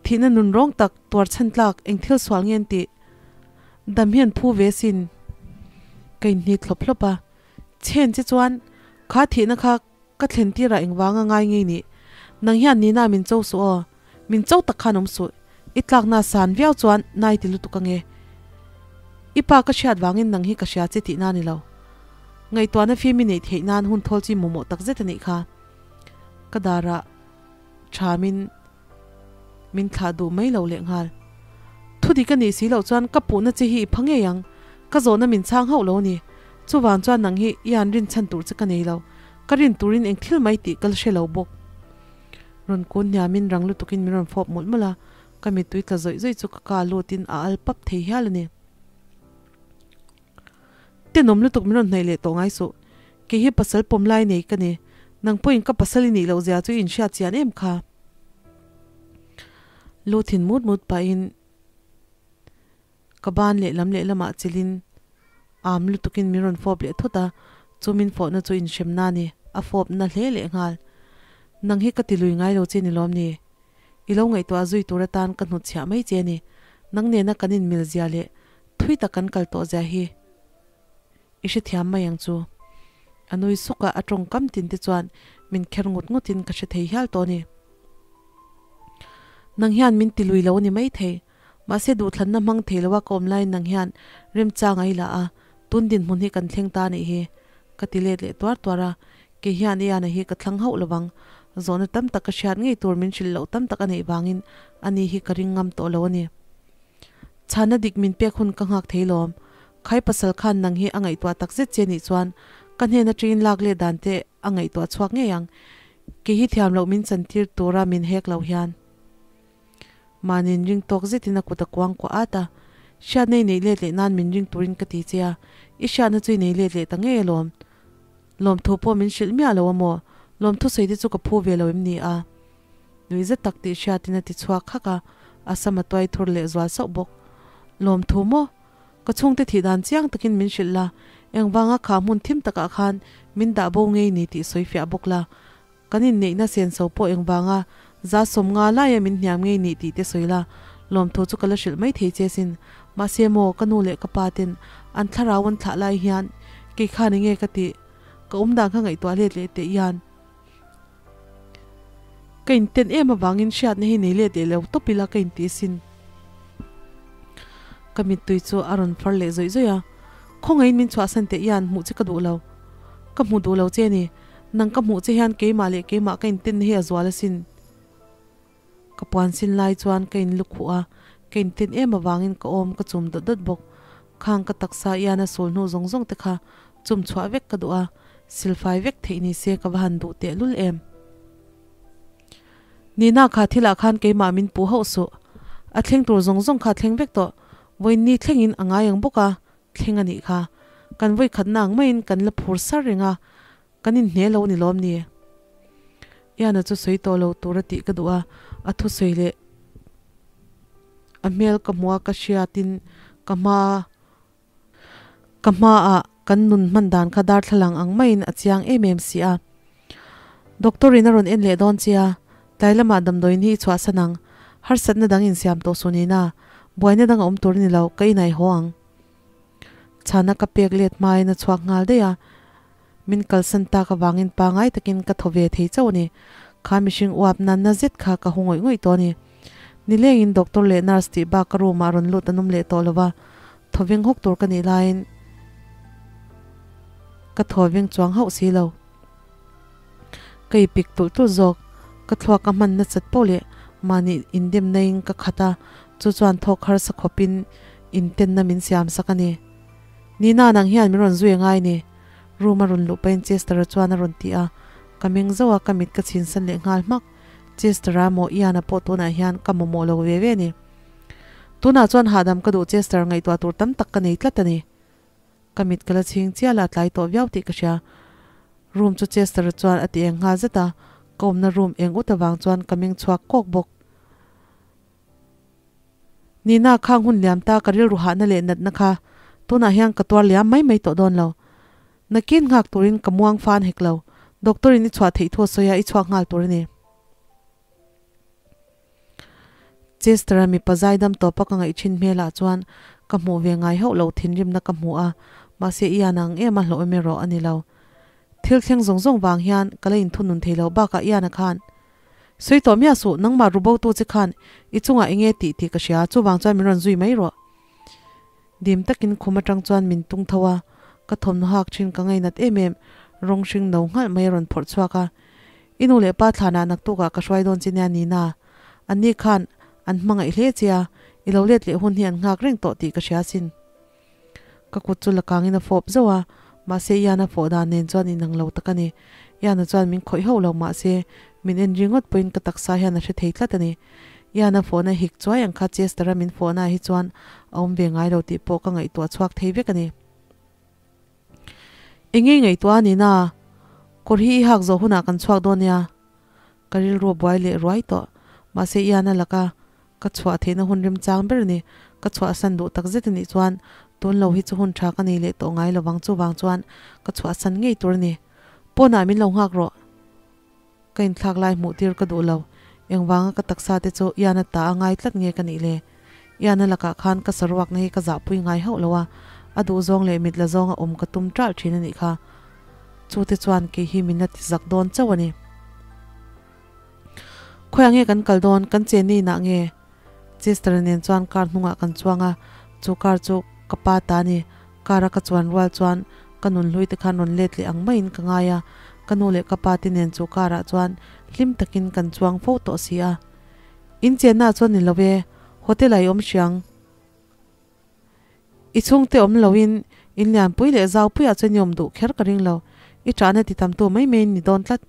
Thihna nun rawng tak, tuar chhan tlak, eng thil sual nge an tih? Dam hian phu ve sin. Ka inhnit hlawp hlawp a. Chhen che chuan, kha thihna kha ka thlen tirah engvanga ngai ngei nih? Nang hian Nina min cho suh aw. Min cho tak khan awm suh. I tlakna san viau chuan nai ti lutuk ange. I pa ka hriat vangin nang hi ka hria che tihna a ni lo. Ngaihtuahna fim i neih theih nan hun thawl chi mawmawh tak zet a nih kha. Ka darah thamin min thlah duh mai lo leh nghal. Thudik a nih si loh chuan ka puhna che hi i pha ngei ang. Ka zawhna min chhang hauh lo a ni. Chuvang chuan nang hi i han rinchhan tur che ka nei lo. Ka rin turin eng thil mai tih ka la hre lo bawk. Rawn kun hniamin rang lutukin min rawn fawp mawlh mawlh a, ka mittui tla zawih zawih chu ka ka lutin a al pap thei hial a ni. Tenawm lutuk min rawn hnaih leh tawh ngai suh. Kei hi pasal pawm lai nei ka ni. Nang pawhin ka pasal i nih loh zia chu i inhriat chian em kha. Lu thin mut mut pahin Ka ban lehlam lehlamah chilhin am lutukin min rawn fawp leh thut a, chu min fawhna chu inhremna a ni, a fawp na hle leh nghal. Nang hi ka ti lui ngai lo che ni lawm ni? I lo ngaihtuah zui tur atan ka hnutchhiah mai che a ni, nang nena kan inmil zia leh thui tak kan kal tawh zia hi i hrethiam mai ang chu. A nui suk a, a tawngkam tin te chuan min kher ngut ngutin ka hre thei hial tawh a ni. Nang hian min ti lui lo a ni maithei. Mahse duhthlanna hmang thei loa ka awm laiin nang hian remchang a i la a, tun dinhmun hi kan thleng ta anih hi, ka ti let leh tuar tuar a, kei hian i ana hi ka thlang hauh lovang, zawhna tam tak ka hriat ngei tur min hrilh loh tam tak a neih vangin ani hi ka ring ngam tawh lo a ni. Chhana dik min pek hun ka nghak thei lawm, khai pasal khan nang hi a ngaihtuah tak zet che nih chuan ka hnen atangin lak let dan te a ngaihtuah chhuak ngei ang, kei hi thiam loh min chantir tura min hek lo hian. Mahniin ring tawk zetin a kut a kuang kuah at a, Hriatna i neih let leh nan min ring turin ka ti che a, i hriatna chu i nei let leh ta ngei alawm. Lawmthu pawh min hrilh miah lo a maw? Lawmthu sawi te chu ka phu ve lo em ni a? Nui zet tak tih hriatin a ti chhuak hak a, a sam a tuai thur leh zual sauh bawk. Lawmthu maw? Ka chhungte thih dan chiang takin min hrilh la, engvanga kha hmun thim takah khan min dah bo ngei ni tih sawi fiah bawk la, Kan inneihna senso pawh engvanga 150 laia min hniam ngei nih tih te sawi la, lawmthu chu ka la hrilh mai thei che sin. Mahse maw, ka nu leh ka pa ten an thlarau an thlah lai hian kei khan enge ka tih? Ka awmdan kha ngaihtuah let leh teh hian ka inten em avangin hriatna hi nei let leh lo tawp ila ka inti sin. Ka mittui chu a rawn far leh zawih zawih a, Khawngaihin min chhuahsan teh hian hmuh che ka duh lo. Ka hmu duh lo che ni. Nang ka hmuh che hian keimah leh keimah ka intenna hi a zual asin. Ka puan sin lai chuan ka in lukhuh a, ka inten em avangin ka awm ka chum dawt dawt bawk. Khang ka taksa ian a sul hnu zawng zawng te kha chum chhuah vek ka duh a, silfai vek theih ni se ka va han duh tehlul em. Nina kha thilah khan keimah min puh hauh suh. A thleng tur zawng zawng kha a thleng vek tawh. Vawiin ni thlengin a ngai ang bawk a, thleng a nih kha. Kan vawi khatna ang maiin kan la phur sar reng a, kan inhne lo ni lawm ni? Iana chu sawi tawh lo tur a tih ka duh a, a thusawi leh a hmel ka hmuh a ka hriatin ka hma Ka hmaah kan nun hman dan kha darthlalang ang maiin a chiang em em si a. Doctor in a rawn en leh dawn che a, tlai lamah damdawiin hi i chhuahsan ang. Harsatna dang insiam tawh suh nina, buaina dang a awm tur a ni lo, ka inai haw ang. Chhana ka pek let hmain a chhuak nghal daih a, min kalsan tak avangin pangai takin ka thaw ve thei chauh a ni. Kha mihring uap na na zet kha ka hu ngawih ngawih tawh a ni. Nilengin doctor leh nurse tih bak ka room ah rawn lut an awm leh tawh lo va, Thawveng hawk tur ka nih laiin ka thawveng chuang hauh si lo. Ka i pik tulh tulh zawk. Ka thluak ka hman nasat poh leh mahni indemna in ka khat a, chu chuan thawk harsa khawpin intenna min siam sak a ni. Nina nang hian min rawn zui angai ni. Room a rawn luh pahin Chester-a chuan a rawn ti a, ka meng zauh a, ka mit ka chhinsan leh nghal hmak. Chester-a maw Ian-a pawh tunah hian ka mamawh lo ve ve a ni. Tunah chuan hahdam ka duh Chester ngaihtuah tur tam tak ka nei tlat a ni. Ka mit ka la chhing chial a, tlai tawh viau tih ka hria. Room chu Chester chuan a ti eng nghal zet a, ka awmna room eng ut avang chuan ka meng chhuak kawk bawk. Nina khang hun liam ta ka rilru hahna leh natna kha tunah hian ka tuar liam mai mai tawh dawn lo. Nakin nghak turin ka muang fan hek lo. Doctor in i chhuah theih thu a sawi a, i chhuak nghal tur a ni. Chester-a mipa zaidam tawpa ka ngaih thin hmelah chuan ka hmuh ve ngai hauh lo thinrimna ka hmu a, mahse i an ang em a hlauh em erawh a ni lo. Thil thleng zawng zawng vang hian ka la inthunun thei lo bakah Ian-a khan, Sawi tawh miah suh, nangmah rubo tu che khan i chungah eng nge tih tih ka hria, chuvang chuan min rawn zui mai rawh. Dim takin khum atang chuan min tung tho a, ka thawmhnaw hak thin ka ngainat em em, rawng hring no nghalh mai a rawn phawrh chhuak a. I nu leh pa thlanah naktukah ka hruai dawn che nia Nina. Anni khan an hmangaih hle che a, i lo let leh hun hi an nghak reng tawh tih ka hria sin. Ka kut chu la kangin a fawp zauh a, mahse Ian-a fawh dan nen chuan inang lo tak a ni. Ian-a chuan min khawih hauh lo mahse min en ringawt pawhin ka taksa hian a hre thei tlat a ni. Ian-a fawhna hik chuai ang kha Chester-a min fawhnaah hi chuan a awm ve ngai lo tih pawh ka ngaihtuah chhuak thei vek a ni. Eng nge ngaihtuah a nina? Kawr hi i hak zawh hunah kan chhuak dawn nia. Ka rilru a buai leh ruai tawh. Mahse Ian-a laka ka chhuah theihna hun remchang ber a ni. Ka chhuahsan duh tak zet a nih chuan tun lo hi chu hun tha ka nei leh tawh ngai lovang chuvang chuan ka chhuahsan ngei tur a ni. Pawnah min lo nghak rawh. Ka inthlak lai hmuh tir ka duh lo. Engvanga ka taksa te chu Ian-a ta a ngai tlat nge ka nih le? Ian-a lakah khan ka saruakna hi ka zahpui ngai hauh lo a, a duhzawng leh mit la zawnga awm ka tum ṭalh ṭhin a nih kha. Chu te chuan kei hi min la ti zak dawn chauh a ni. Khawiah nge kan kal dawn? Kan chenna inah nge? Chester-a nen chuan car hnungah kan chuang a, chu car chu ka pa ta a ni. Car a ka chuan rual chuan ka nunhlui te khan rawn let leh ang maiin ka ngai a, ka nu leh ka pa te nen chu car ah chuan hlim takin kan chuang fo tawh si a. In chenna ah chuan ni lo e, hotel ah i awm hriang. I chhungte awm loin in lianpui leh zaupui ah chuan i awm duh kher ka ring lo. I ṭahna ti tamtu mai mai in ni dawn tlat.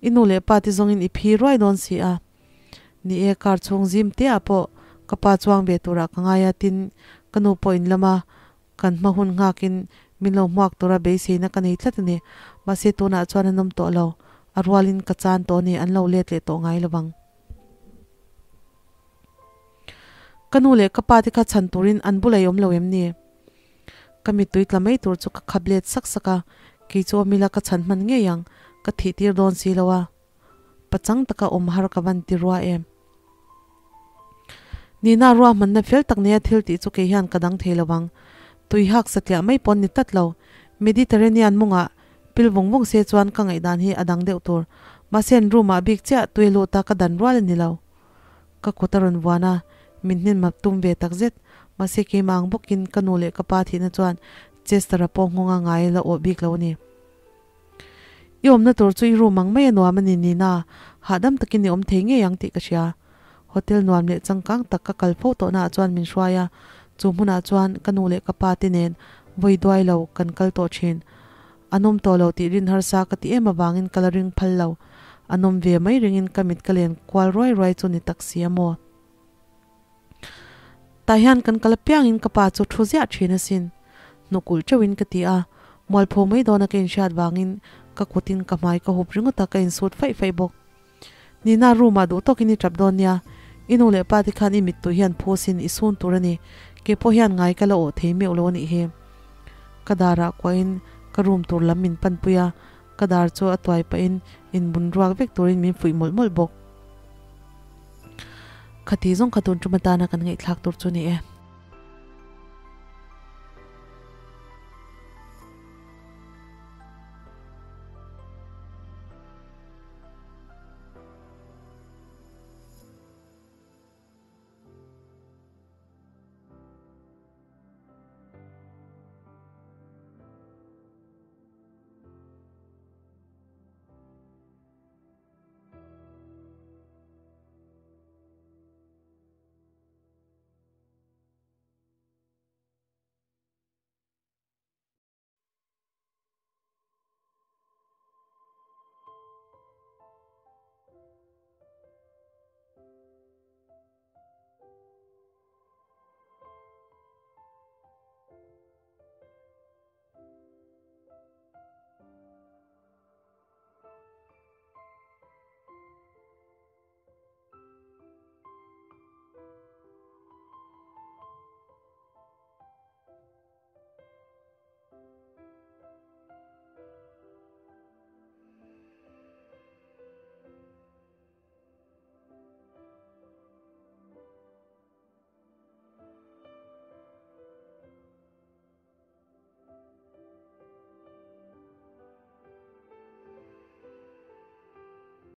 I nu leh pa te zawngin i phi ruai dawn si a. Ni e, car chhung zim te ah pawh ka pa chuang ve turah ka ngai a, tin ka nu pawh in lama kan hma hun nghakin min lo hmuak tura beiseina ka nei tlat a ni. Mahse tunah chuan an awm tawh lo, a rualin ka chan tawh a ni, an lo let leh tawh ngai lovang. Ka nu leh ka pa te kha chhan turin an bula i awm lo em ni? Ka mittui tla mai tur chu ka khap let sak sak a, kei chu awm ila ka chhan hman ngei ang, ka thih tir dawn si lo a. Pachang taka awm har ka van ti rua em? Nina ruahmanna fel tak neia thil tih chu kei hian ka dang thei lo ang. Tui hak satliah mai pawn ni tlat lo. Mediterranean mungah pil vawng vawng se chuan ka ngaihdan hi a dang deuh tur. Mahse an room ah bik chiah tui lut a ka dan rual a ni lo. Ka kut a rawn vuan a, min hnen map tum ve tak zet. Mahse keimah ang bawkin ka nu leh ka pa thihna chuan Chester-a pawh nghawnga ngai la awh bik lo a ni. I awmna tur chu i room ang mai a nuam a ni Nina, hahdam takin i awm thei ngei ang tih ka hria. Hotel nuam leh changkang tak ka kal fo tawhna ah chuan min hruai a, chu hmunah chuan ka nu leh ka pa te nen vawi duai lo kan kal tawh thin. An awm tawh lo tih rin harsa ka ti em avangin ka la ring phal lo. A nawm ve mai ringin ka mit ka len kual ruai ruai chu ni tak si a maw? Tah hian kan kal apiangin ka pa chu thu ziah thin asin. Hnukulh teuhin ka ti a, mualpho mai dawna ka inhriat vangin ka kutin ka hmai ka hup ringawt a, ka insut faih faih bawk. Nina room ah duh tawkin i tap dawn nia, i nu leh pa te khan i mittui hian phusin i sun tur a ni, kei pawh hian ngai ka la awh thei meuh lo a nih hi. Ka darah kuahin ka room tur lam min panpui a, ka dar chu a tuai pahin inbun ruak vek turin min fuih mawlh mawlh bawk. Khati zawng kha tun tum atana kan ngaihthlak tur chu ni e.